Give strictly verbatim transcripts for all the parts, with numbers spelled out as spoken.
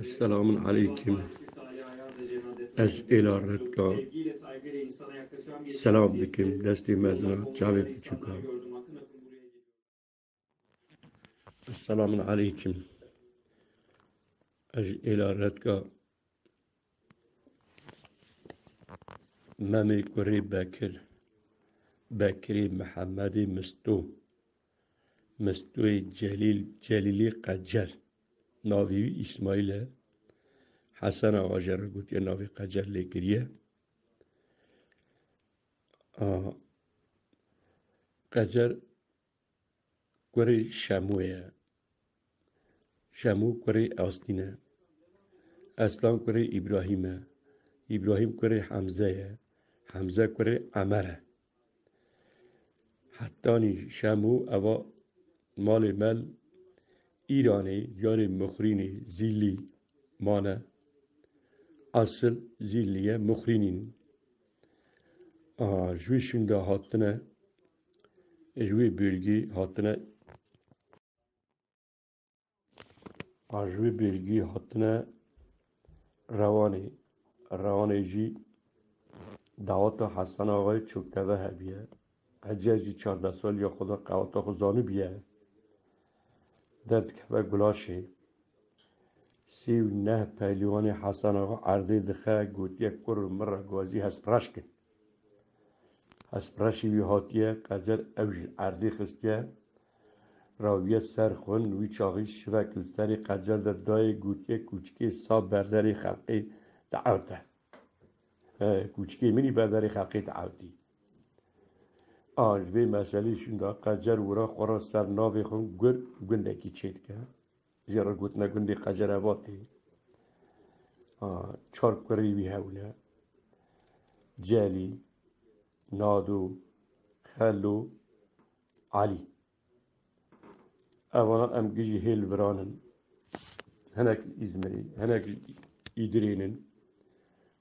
Esselamun aleykum. Ez êla redka selam dikim destê mezina çavê piçûka. Esselamun aleykum. Ez êla redka Memê kurê Bekir, Bekirê Mihemedê Misto, Mistoyê Celîl, Celîlê Qecer. Navê wî Îsmaîl e. Hesen Axa jê re gotiye navê Qecer lê kiriye. A, Qecer kurê Şemû ye. Şemû kurê Aslîn e. Aslan kurê Îbrahîm e. Îbrahîm kurê Hemze ye. Hemze kurê Emer e. Hetanî Şemû eva malê mel Îranê, yarê Muxrînê, Zîlî mane. Esil Zîlî ye, Muxrînîn. Aha, ji wî şûnda hatine, ji wî bölgî hatine, a, ji wî bölgî hatine Rewanê. Rewanê jî daweta Hesen Axayê Çokteve hebiye. Qecer jî çardeh saliya xwe de qewata xwe zanî biye. Derdikeve Gulaşê. Sî û neh pehlîwanê Hesen Axa erdê dixe, gotiye, "Kur û mir re gazî hespiraş kin." Hespiraşê wî hatiye, Qecer ew jî erdê xistiye. Rawiye ser xwin, wî çaxî şivek li serê Qecer de dayê, gotiye, "Kûçikê sa berderê xelqê diewte." He, kûçikê min î berderê xelqê diewtî. A, ji vê meselê şûnda Qecer wira xwe re ser navê xwe gur gundekî çêdike. Jê re gotine gundê Qecerevatê. A, çar kurê wî hewne. Celîl, Nado, Xelo, Elî. Evana em gijî hêl viran in. Hinek li Îzmirê, hinek ji Îdirên in.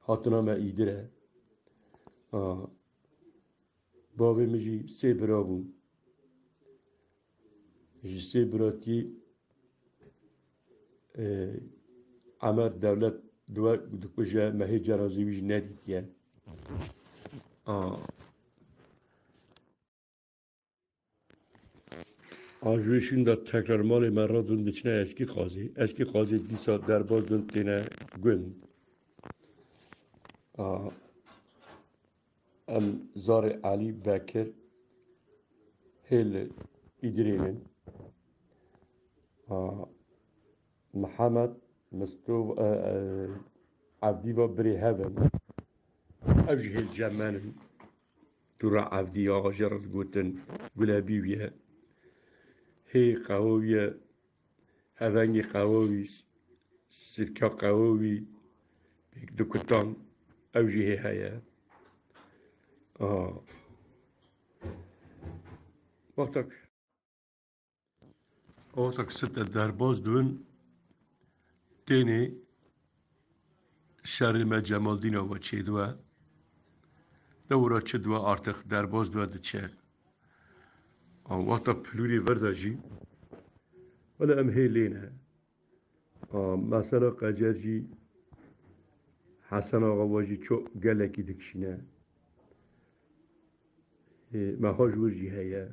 Hatina me Îdir e. A, bavê min jî sê bira bûn. Ji sê biratî, e, Emer Dewlet diwe dikuje, me hê cenazê wî jî nedîtiye. A, A, ji wê şûnda tekrar malê me radin diçine Eskî Qazê. Eskî Qazê dîsa derbas din têne gund. A, em zarê Elî Bekir hê li Îdirê ne. A, Mihemed Misto, e, e, Evdî va birê hev in. Ew jî hê li cem me ne. Dûra Evdî ya jê re digotin Gulebî wî ye. Hê qewa wî ye, hevengê qewa wî, sirka qewa wî, pêk du kutan, ew jî hê heye. Aha. Wextek Wextek sirte derbas dibin, tênê şerê me Cemaldîna we çêdiwe. De wira çi diwe artık derbas diwe diçe. A, wexta pilûrê vir de jî, wele em hê lê ne. A, mesela Qecer jî, Hesen Axa we jî ço gelekî dikişîne. Ê, meha ji wir jî heye.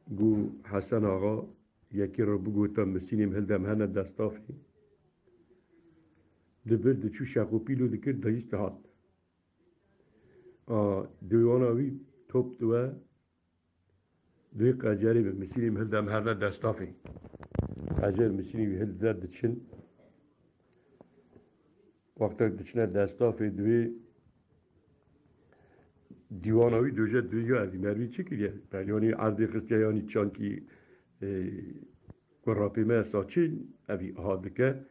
Got Hesen Axa, yekî re bigota, misînê min hilde, em herne destafê. Dibir diçû şeqopîlo dikir, dayîs dihat. A, dêwana wî top diwe, Divê Qecerê bi misînê min hilde, em herne destafê. Qecer misînê wî hilde diçin. Wextek diçine destafê, divê dîwana wî doje, divê ya evî mervî çi kiriye? Yanî erdê xistiye, yanî çankî, e, ku rapê me saçê evî aha dike.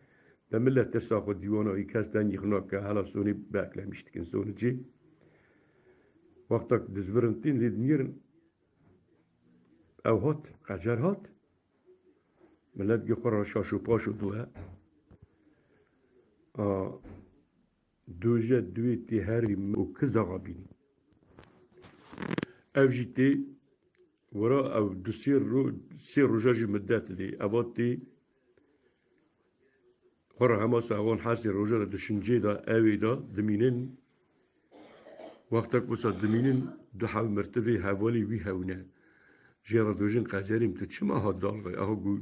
De millet tirsa xwe dîwana wî kes dengî xwe nake, hela sonê beklemiş dikin, sonê cê. Wextek dizvirin tîn lê dinêrin. Ew hat, Qecer hat. Millet gi xwe re şaş û paş û dû he. A, dûje dûyê tê herî û kiz axa bînî. Ev jî tê, wira ew du sê ro-, sê roja jî middet dê. Eva tê, Xwe re hema sawan hesê roja de di şincê de ewê de dimînin. Wextek wisa dimînin, du hev mirtivê hevalê wî hewne. Jê re dojin qecerîm tu çima hat dalxê? Aha gu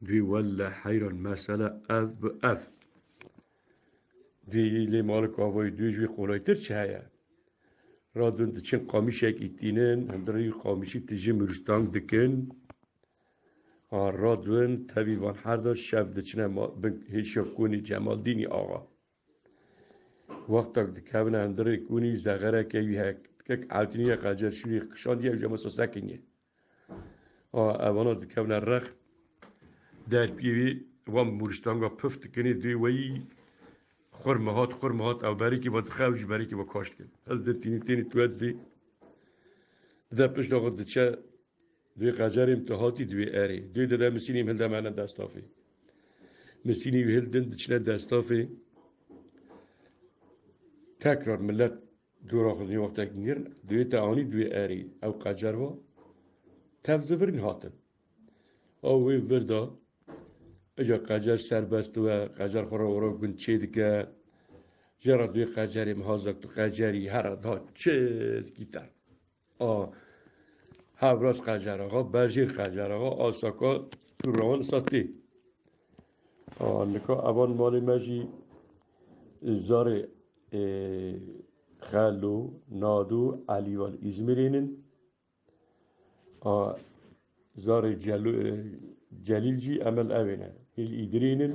duyê welle heyran mesele ev bi ev. Duyê lê malik avayî duyê ji wî qolaytir çi heye? Radun diçin qamîşekî tînin, hundirê wî qamîşî tijî mirûstang dikin. A radun tevî van her de şev diçine ma-, bin hêşiya konî Cemaldînî axa. Wextek dikevine hundirê konî zexereke wî hek. Dikek ewtîniye qecer şûrî kişandiye ew jema sasekiniye. A evana dikevine rex derpiyê wî van mûristanga pif dikinê dê weyî xur mihat, xur mihat ew berekî va dixe ew jî berekî va kaş dikin. Ez din tînî tênî tuwe didî. Dide pişta xwe diçe dê qecerê min tu hatî dê erê. Dê dide misînî min hilde mene destafê. Misînî wî hildin diçine destafê. Tekrar millet dora xwe dinê wextek nîr, dê te anî dê erê. Ew qecer va tev zivirîn hatin. Ew wê vir da, îca qecer serbest we, qecer xwe re ora gund çê dike. Jê re dê qecerê min hazak tu qecerî here da çizgî te. A, hevraz qecer axa, berjêr qecer axa, asaka tu rawan satê. A, nika evan malê me jî zarê, e, Xelo, Nado, Elî wal Îzmîrênin. A, zarê Celo-, e, Celîl jî emel evê ne. Hîl Îdirînin.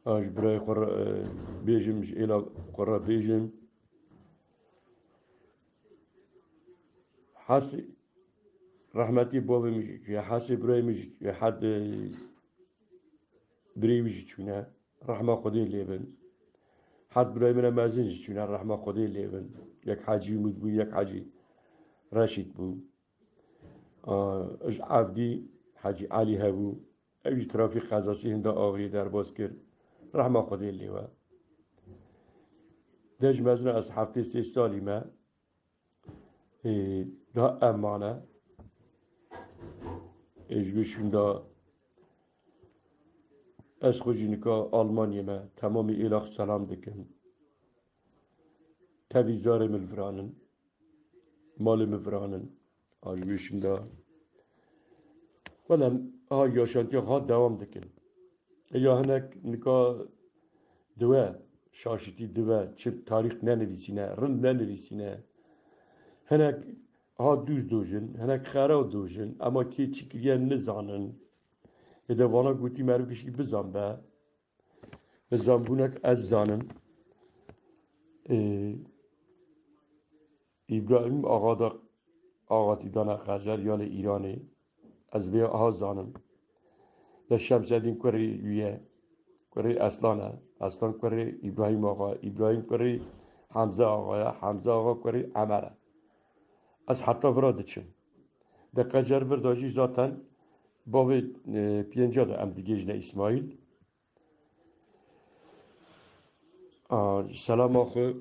A, ji birayê xwe re, e, bêjim, ji êla xwe re bêjim. Hesê, rehmetî bavê min jî, ya hesê birayê min jî, ya hed, e, birê wî jî çûne. Rehma Xwedê lê bin. Hed birayê min e mezin jî çûne, rehma Xwedê lê bin. Yek Hecî Umut bû, yek Hecî Reşîd bû. A, ji Evdî Hecî Elî hebû. Ew jî trafîk qezasî hinda axirî derbas kir. Rehma Xwedê lê we. Dej mezin e, ez heftê sê salî me. Ê, da emane. Ê, ji wî şûnda ez xwe jî nika Almanyê me. Temamî êla xwe selam dikim. Tevî zarê min li viranin. Malê min viranin. A ji wî şûnda. Wele ha yaşantiya xwe dewam dikin. Ya hinek nika diwe, şaşitî diwe, çi tarîx nenivîsîne, rind nenivîsîne. Hinek ha dûz dojin, hinek xeraw dojin, ema kê çi kiriye nizanin. Ê de vana gotî meriv giştî bizan be. Bi zanbûnek ez zanim. Ê, Îbrahîm Axa da, Axa Tîdana Xezer ya li Îranê. Ez vê aha zanim. De Şemsedîn kurê wî ye. Kurê Eslan e. Eslan kurê Îbrahîm Axa. Îbrahîm kurê Hemze Axa ye. Hemze Axa kurê Emer e. Ez heta vira diçim. De qecer vir da jî zaten bavê, e, pênca de em digihîjine Îsmaîl. A, ji selama xwe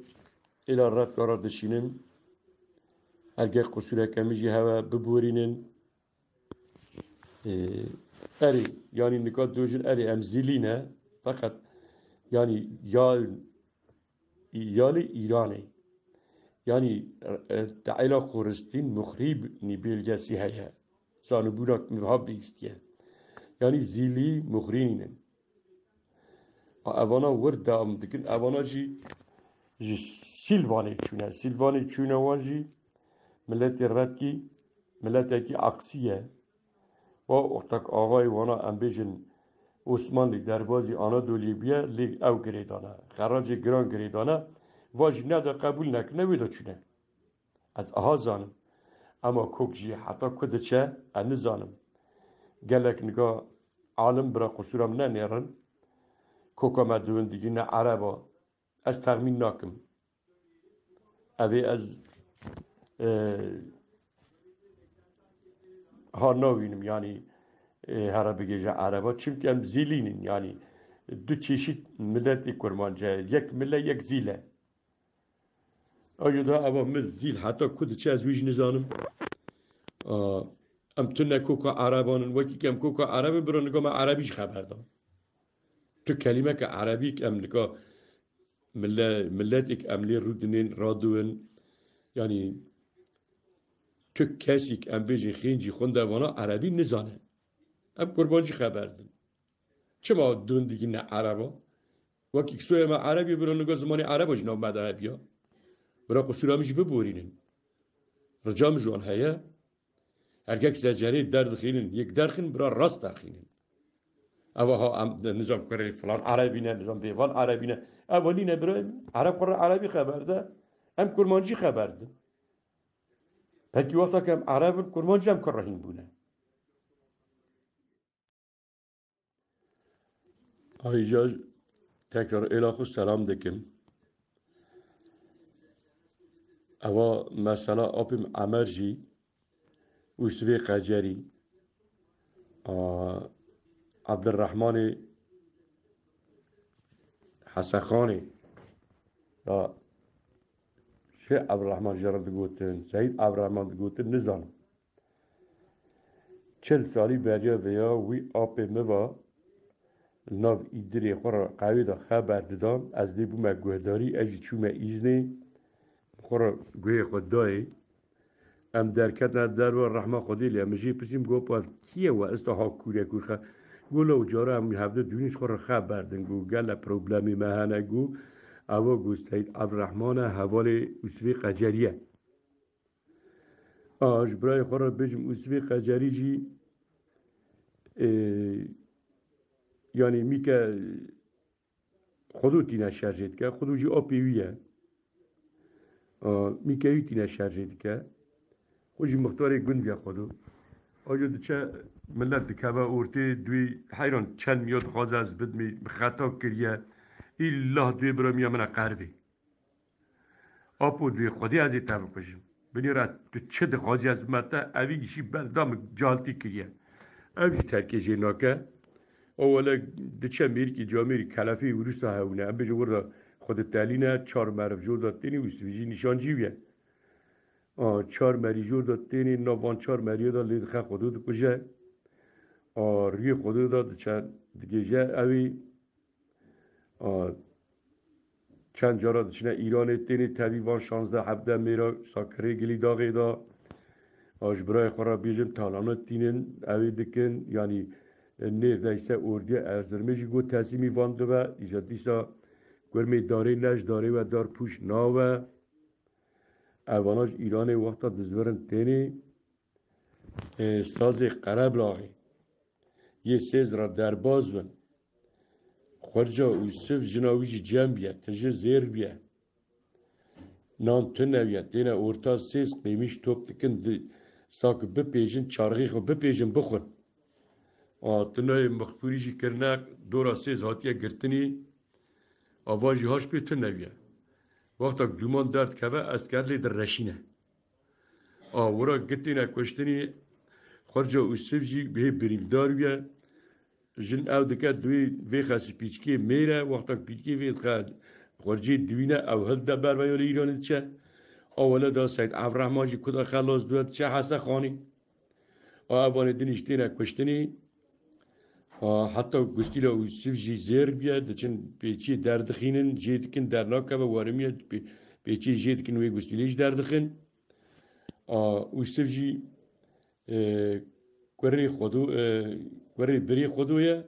êla redka re dişînim. Hergeh qusûreke min jî hebe biborînin. Ê, erê, yanî nika dojin erê em zîlî ne. Feqet, yanî ya, ya li Îranê. Yanî, e, te'êla Xuristîn muxrîbnî bêlgesî heye. Zanibûna min ha bihîstiye. Yanî zîlî muxrînî ne. A, evana wir dewam dikin. Evana jî ji Sîlvanê çûne. Sîlvanê çûne wan jî miletê redkî, miletekî aksî ye. Wa ortak axayê wana em bêjin Osmanlî derbazî Anadoliyê bûye, lê ew girêdane. Xeracê giran girêdane. Va jî nede qebûl nekine wê de çûne. Ez aha zanim. Ema kok jî heta ku diçe, ez nizanim. Gelek niga alim bira qusûra min nenêrin. Koka me diwin digîne Ereba. Ez texmîn nakim. Evê ez, e, ha nawînim, yanî, e, here bigêje Ereba. Çimkî em zîlînin, yanî du çeşît miletê kurmanc e. Yek mile, yek zîl e. Ayo da eva min zîl heta ku diçe ez wî jî nizanim. A, em tune koka Ereban in, wekî ke em koka Ereb in, bira niga me Erebî jî xeber da. Tu kelîmeke erebî em nika mille-, milletêk em lê rûdinên, radiwin, yanî tu kesîk em bêjin xêncî xwinde vana erebî nizane. Em kurmancî xeber din. Çima dûn digîne ereba? Wekî soya me erebî bira niga zimanê ereba ji nav me de hebiya. Bira qusûra min jî biborînin. Rica min ji wan heye. Herkek zecerê derdixînin, yek derxin, bira rast derxînin. Eva ha em nizam kurê filan erebî ne, nizam bêvan erebî ne. Eva nîne bira, ereb xwe re erebî xeber de, em kurmancî xeber din. Pekî wexta ke em ereb in, kurmancî em kurehîn bûne. Ayrıca tekrar êla xwe selam dikim. Eva mesela apim Emer jî, Usivê Qecerî, a, Abdurrahmanê Hesexanê, ya, şey Abdurrahman jê re digotin, Seyîd Abdurrahman digotin, nizanim. Çil salî beriya vêya wî apê min va, li nav îdirê xwe re qewê de xeber didan, ez dê bûme guhdarî, ez jî çûme îznê, xwe re guhê xwe dayê. Em derketine derve rehma Xwedê lê min jê pirsîm, got, "Pa kî ye we ista ha kûre kûr xe?" Got, "Lo cara em hevde dûnî ji xwe re xeber din." Got, "Gele problemê me hene." Got, "Eva," got, "Seyîd Evreheman e, hevalê Usivê Qecerî ye." A, ji birayê xwe re bêjim, Usivê Qecerî jî, e, yanî mîke Xwedû tîne şer jê dike, Xwedû jî apê wî ye. A, mîke wî tîne şer jê dike. Xwe jî mixtarê gund ye Xwedû. Ajo diçe millet dikeve ortê dû, heyran çend miya dixwaze ez bidmî, bi xeta kiriye. Îllah dû bira miya min e qerbê. Apo duyê Xwedê ez ê te bikujim. Binêre tu çi dixwazî ez bime te, evî gişî ber da min caltî kiriye. Ev jî terkê jê nake. O wele diçe mêrikî camêrî kelefê wî wisa hewne. Em bêjin wir de xwe ditelîne, çar meriv jor de tênê û sivî jî nîşancî wî ye. A, çar merî jor de tênê, nav van çar meriyê de lê dixe Xwedû dikuje. A, rûyê Xwedû de diçe digêje evî. A, çend cara diçine Îranê, tênê tevî van şazdeh hevdeh mêra Sakirê Gilî Daxê de. A, ji birayê xwe re bêjin talanê tînin, ew ê dikin, yanî, e, nêrdeyse ordiya Erzirmê jî got teslîmî van dibe, îja dîsa kurmê darê ne ji darê we dar pûç nawe. Evana ji Îranê wexta dizvirin tênê, e, sazê Qereblaxê yê sêz re derbaz bin. Xurca û Siv jina wî jî cem biye, tije zêr biye. Nan tune biye, têne orta sêz qêmîş top dikin, di, saki bipêjin, çarxê xwe bipêjin, bixwin. A, tunayê mixfûrî jî kirine, dora sêz hatiye girtinî, ava jî haş pê tune biye. Wexta dûman derdikeve, esker lê direşîne. A, wira gitîne kuştinî, Xurca û Siv jî bihê birîndar bûye. Jin ew dike duyê vê xesî pîçkê mêr e, wexta pîçkê vê dixe Xurcê diwîne, ew hilde ber ve yolê Îranê diçe. A wele da Seyd Evrehman jî kuda xelas dûye diçe Hesexanê. A evanê din jî têne kuştinê. A, heta Gustîla û Siv jî zêr bûye, diçin pêçiyê derdixînin, jê dikin dernakeve, werimiye pê-, pêçiyê jê dikin wê Gustîlê jî derdixin. A, Ûsiv jî, e, kurê Xwedû, e, kurê birê Xwedû ye.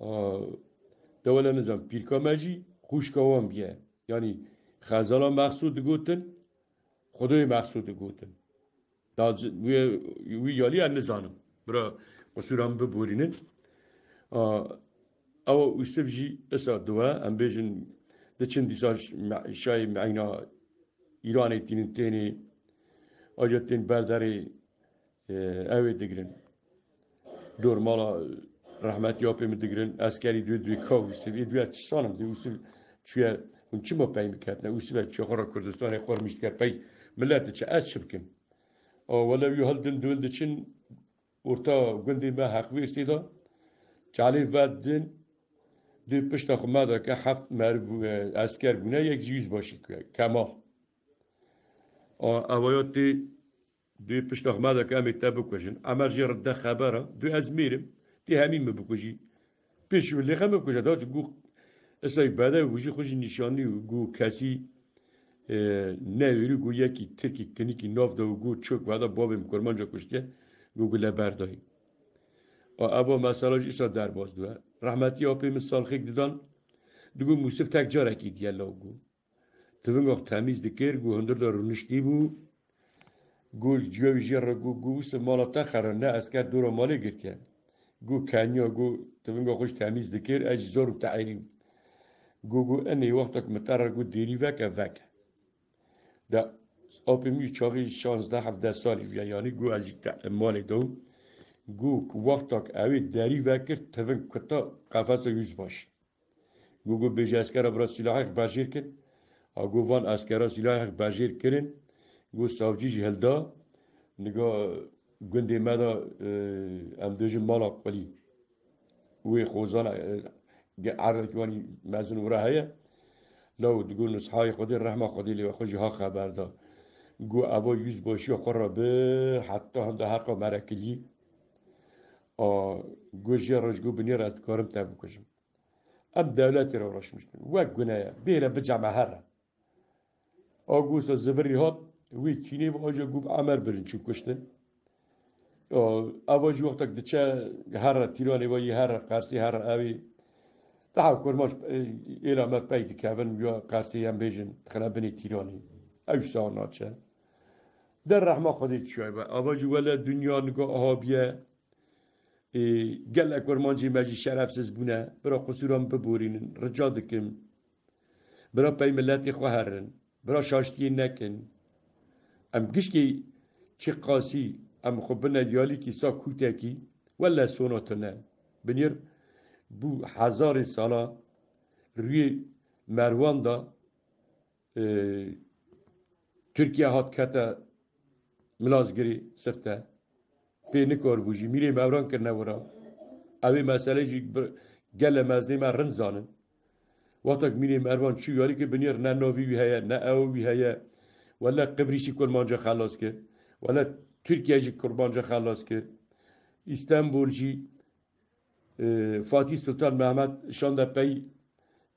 A, de wele nizam, pîrka me jî xwişka wan bûye. Yanî Xezala Mexsûd digotin, Xwedûyê Mexsûd digotin. Da ci-, wê, wî yalî ez nizanim. Bira qusûra min biborînin. A, ew Ûsiv jî isa diwe, em bêjin, diçin dîsa ş-, me-, şayê meyna Îranê tînin tênê, aca tên berderê, e, ew ê digirin. Dormala rehmetî apê min digirin, eskerî duyê duyê ka Ûsiv, ê duyê çi sanim dê Ûsiv çûye, hûn çima pey min ketine? Ûsiv e çûye xwe re Kurdistanê xwe re mîşt ke pey millet diçe, ez çi bikim? A, wele wî hildin dûn diçin, orta gundê me Heqvêsê de, çalê ve din, dê pişta xwe me de ke heft meriv bû-, e, esker bûne, yek jî yüzbaşî ke-, Kemal. A, ewa ya tê dê pişta xwe me de ke em ê te bikujin. Emer jê re de xeber e, dê ez mêrim, tê hemî min bikujî. Pêşî wî lêxe min kuje da got, Esayî bedew û jî xwe jî nîşanî û got kesî, e, newêrî got yekî tirkî kinikî nav da û got çok veda bavê min kurmanca kuştiye, got gule berdayî. A, eva mesela jî îsa derbas dibe. Rehmetî apê min salxêk didan, digot Mûsif tek carekî diye law got. Tivinga xwe temîz dikir, got hundir de rûniştî bû. Got ciya wî jê re got, got wisa mala te xera, ne esker dora malê girtiye. Got keniya, got tivinga xwe jî temîz dikir, ez jî zor û te'êrî. Got, got enê wexta ku min te re got dêrî veke, veke. De apê min jî çaxî şazdeh hevdeh salî bûye, yanî got ez jî te malê de. Got ku wexta ku ew ê derî vekir, tiving kuta qefesa yüzbaşî. Got, got bêje eskera bira silahek berjêr kin. A got van eskera silahek berjêr kirin. Got savcî jî hilda. Niga gundê me de, e, em dibêjin mala qulî. Wê xozana, e, ge-, erdekî wanî mezin wira heye. Law digot nusxayê Xwedê, rehma Xwedê lê we, xwe jî ha xeber da. Got eva yüzbaşiya xwe re bir heta hinda heqa merekilî. A, got jê re ji got binêr ez dikarim te bikujim. Em dewletê re uğraşmış bin. Wek gune ye. Bêre biceme here. A got se zivirî hat, wî kînê ve aja got Emer birin çû kuştin. A, eva jî wextek diçe here, tîranê ve yî here, qersê here, ew ê. Daha kurmaş, e, êla me pey dikevin, ya qersê em bêjin, dixine binê tîranê. Ew jî sawa naçe. Der rehma Xwedê çiyayê be. Ava jî wele dinya niga aha biye. Ê, gelek kurmancê me jî şerefsiz bûne. Bira qusûra min biborînin. Rica dikim. Bira pey miletê xwe herin. Bira şaştiyê nekin. Em gişkê çi qasî em xwe bine diyalîkî sa kûtekî. Wele sona tune. Binêr bû hezarê sala rûyê Merwan da e, Tirkiye hat kete Milazgirî sifte. Pê nikaribû jî. Mîrê Mevran kirine wira. Ew ê mesele jî bir, gele mezinê me rind zanin. Wextek Mîrê Mervan çû yalî kir binêr ne navî wî heye, ne ew wî heye. Wele Qibrîsî kurmanca xelas kir. Wele Tirkiye jî kurmanca xelas kir. Îstanbul jî E, Fatîh Sultan Mehmet şanda pey,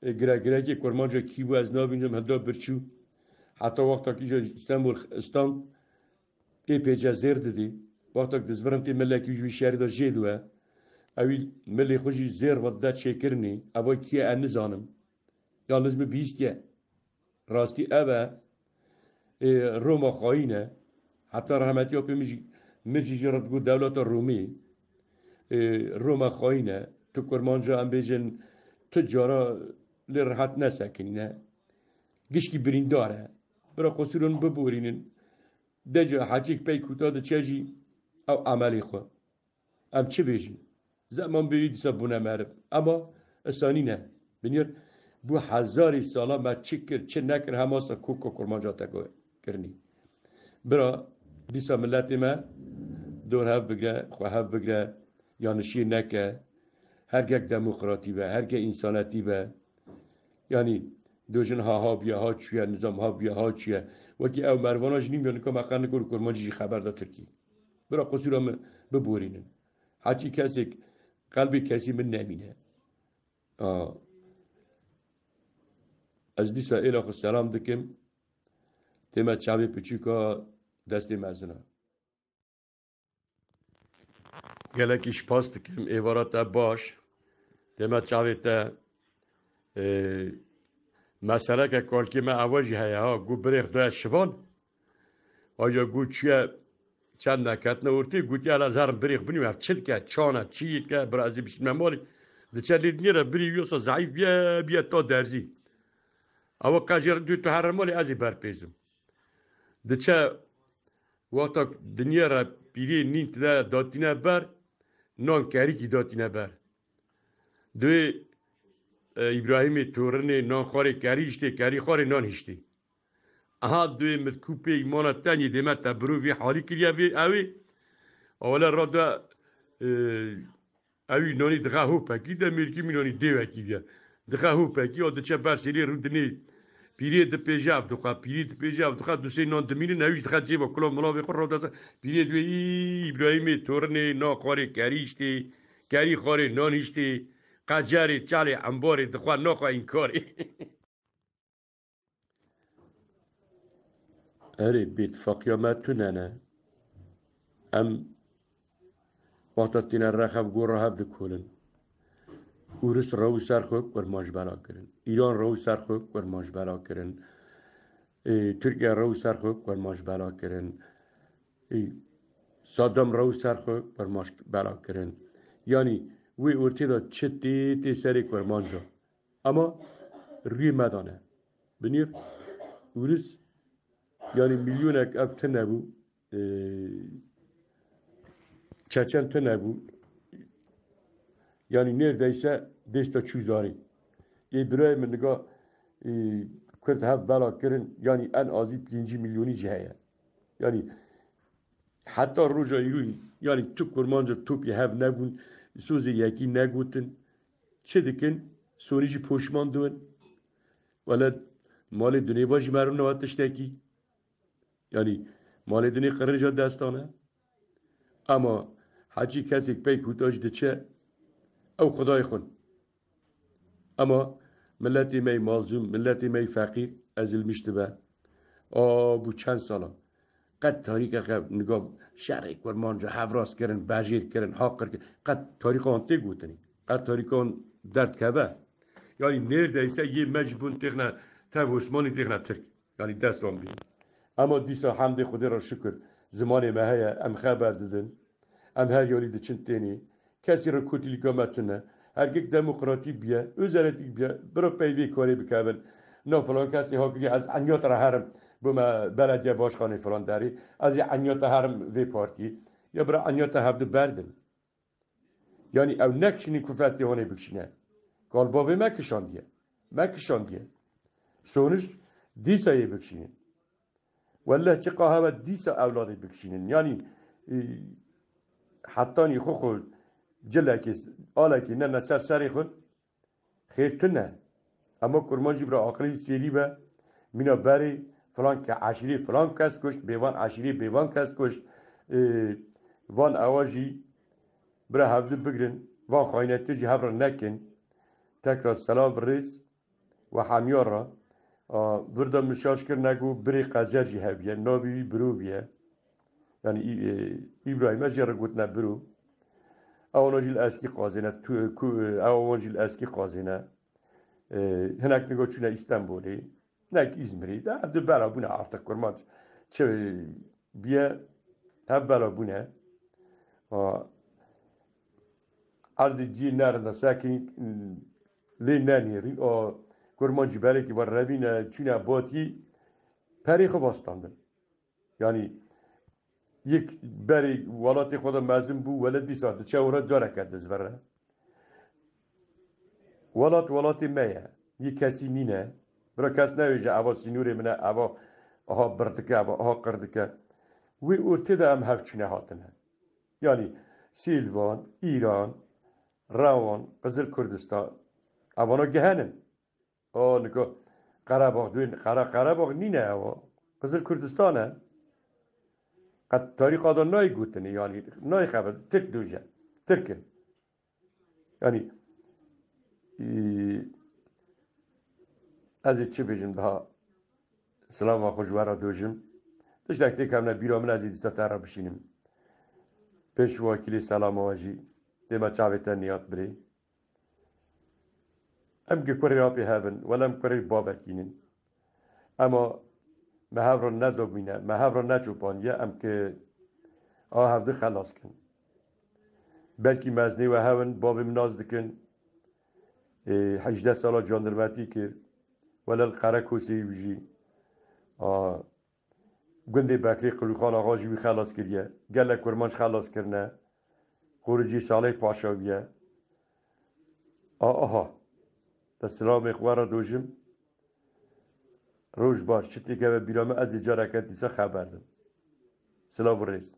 e, giregirekê kurmanca kî bû, ez nabînim, hilda birçû. Heta wexta kî ji Stenbol stand, ê pêce zêr didî. Wexta ku dizvirin tê milekî ji wî şerî de jê diwe. Ewî milê xwe jî zêr ve dide çêkirinê. Eva kî ye, ez nizanim. Yalnız min bihîstiye. Rastî ev e. Ê, Roma xayîn e. Heta rehmetiya pê min jî, min jî jê re digot dewleta Romî. Ê, Roma xayîn e. Tu kurmanca em bêjin tu cara lê rehet nesekinîne. Gişkî birîndar e. Bira qusûrên biborînin. Deca hecîk pey kuta diçe jî ew emelê xwe. Em çi bêjin? Zeman bêyî dîsa bûne meriv. Ema isanî ne. Binêr bû hezarî sala me çi kir, çi nekir, hema sa koka kurmanca te kirinî. Bira, dîsa miletê me dor hev bigre, xwe hev bigre, yanişiyê neke, hergek demokratî be, hergek însanetî be. Yanî, dojin ha ha biya ha çûye, nizam ha biya ha çûye. Wekî ew mervana jî nîm ya nika me qe nikor kurmancî jî xeber da Tirkî. Bira qusûra min biborînin. Heçî kesêk qelbê kesî min nemîne. A. Ez dîsa êla xwe selam dikim. Tême çavê piçûka destê mezina. Gelekî spas dikim. Êvara te baş. Tême çavê te, e, meseleke kalkê me eva jî heye ha. Gu birêx doya şivan. Aja got çûye çend neketine ortê, gotiye, "Hele ez herim birêx binîm, ev çi dike, çan e, çi dike, bira ez ê bişînme malê." Diçe lê dinêre birî wî wisa zeîf biye, biye ta derzî. Ew qe jê re diyo tu here malê, ez ê berpêzim. Diçe wexta dinêre pîrê nîn tide datîne ber, nan kerîkî datîne ber. Divê, e, Îbrahîmê torinê nan xwarê kerî hiştê, kerî xwarê nan hiştê. Aha, duyê min ku pê îmana tenî dê me te birû vî halî kiriye vê ewê. Awele ra de, e, ewî nanî dixe hopekî de mêrkî mînanî dêwekî viye. Dixe hopekî, o diçe ber sêlê rû dinê. Pîrê dipêje ev dixe, pîrê dipêje ev dixe, du sê nan dimînin, ewî jî dixe cêba kula milavê xwe ra de. Pîrê duyê, "Î, Îbrahîmê torinê, na xwarê kerî hiştê, kerî xwarê nan hiştê." Qecerê, çalê, emborê dixwe, naxwe înkarê. Erê, bêtifaqiya me tune ne. Em wexta tîne rex hev gor re hev dikolin. Ûris rew ser xwe kurmanc bela kirin. Îran rew ser xwe kurmanc bela kirin. Ê, Tirkiye rew ser xwe kurmanc bela kirin. Ê, Saddam rew ser xwe kurmanc bela kirin. Yanî wê ortê de çi tê, tê serê kurmanca. Ama rûyê me dane. Binêr Ûris, yanî milyonek ev tune bû, e, Çeçen tune bû. Yanî nêrdeyse dêsta çû zarî. Ê birayê min niga, e, Kurd hev bela kirin, yanî en azî pêncî milyonî jî heye. Yanî heta roja îroyî, yanî tu kurmanca topî hev nebûn, sozê yekî negotin. Çi dikin? Sonî jî poşman diwin. Wele malê dunê va jî meriv newa tiştekî. Yanî malê dunê qirinca destan e. Ama heçî kesêk pey kûta jî diçe, ew xwedayê xwin. Ama miletê me yê mazlûm, miletê me yê feqîr ezilmiş dibe. A, bû çend sala. Qet tarîka xev nigav şerê kurmanca hevras kirin, bejêr kirin, haqir kirin. Qet tarîka wan tê gotinî. Qet tarîka wan derdkeve. Yanî nêrdeyse yê me jî bûn têxne tev Osmanî, têxne Tirk. Yanî dest wan bî. Ema dîsa hemdê Xwedê re şikir, zimanê me heye, em xeber didin. Em her yarî diçin tênê. Kesî re kotîlîka me tune. Hergik demokratî biye, ozeletîk biye, bira pey vê karê bikevin. Na filan kesê ha kiriye, ez eniyata re herim, bûme belediye başkanê filan derê. Ez ê eniyata herim vê partiyê. Ya bira eniyata hevdu berdin. Yanî ew nekişînin ku fetê hone bikişîne. Kal bavê me kişandiye. Me kişandiye. Sonuç dîsa yê bikişînin. Welleh çi qahebe dîsa ewladê bikişînin. Yanî, e, hetanî xwe xwe cilekê, alekê ne, ne ser serê xwe xêr tune. Ema kurmancî bira aqilî sêrî be, mîna berê filan ke eşîrê filan kes kuşt, bêvan eşîrê bêvan kes kuşt. E, van ewa jî bira hevdu bigrin, van xaynetê jî hev re nekin. Tekrar selam virêz. Ve hemiya re, a, vir de min şaş kir, ne ku birê qecer jî hebiye, navê wî Biro biye. Yanî Î-, e, Îbrahîme jê re gotine Biro. Ewana jî li eskî qazêne, tu, ku, e, ewan jî li eskî qazêne. E, hinek nigo çûne Îstenbolê, nek Îzmirê. De ev di bela bûne artık kurmanc. Çi biye, hev bela bûne. A, erdê cî nerinde sekî, lê nenêrîn. A, kurmancî berekî ve revîne, çûne batî, perê xwe vastandin. Yanî yek berê welatê xwe de mezin bû, wele dîsa diçe û re careke dizvere. Welat welatê me ye. Yê kesî nîne. Bira kes nevêje, eva sînorê min e, eva aha bir dike, eva aha qir dike. Wê ortê de em hev çûne hatine. Yanî Sîlvan, Îran, Rewan, Qizil Kurdistan, evana gihen in. O, nika Qerebax duyên, Qere-, Qerebax nîne ewa. Qizil Kurdistan e. Qet tarîxa de nayê gotinê, yanî nayê xeber, Tirk dûje. Tirk in. Yanî, e, ez ê çi bêjim daha? Silama xwe ji we re dojim. Tiştek têkevne bîra min, ez ê dîsa te re bişînim. Pêş wakîlê selama we jî dê me çavê te niyat birê. Em ki kurê apê hev in, wele em kurê bavekî nin. Ema me hev re nedobîne, me hev re neçopandiye, em ki a hevdi xelas kin. Belkî meznê we hev in, bavê min nas dikin, ê, hejdeh sala candirmetî kir, wele li Qerekosê wî jî, a, gundê Bekrê Qulûxan Axa jî wî xelas kiriye. Gelek kurmanc xelas kirine. Qoricî Salih Paşa bûye. A, aha. Te silamê xwe re dojim. Roj baş. Çi têkeve bîra me, ez ê careke dîsa xeber dim. Silav û rêz.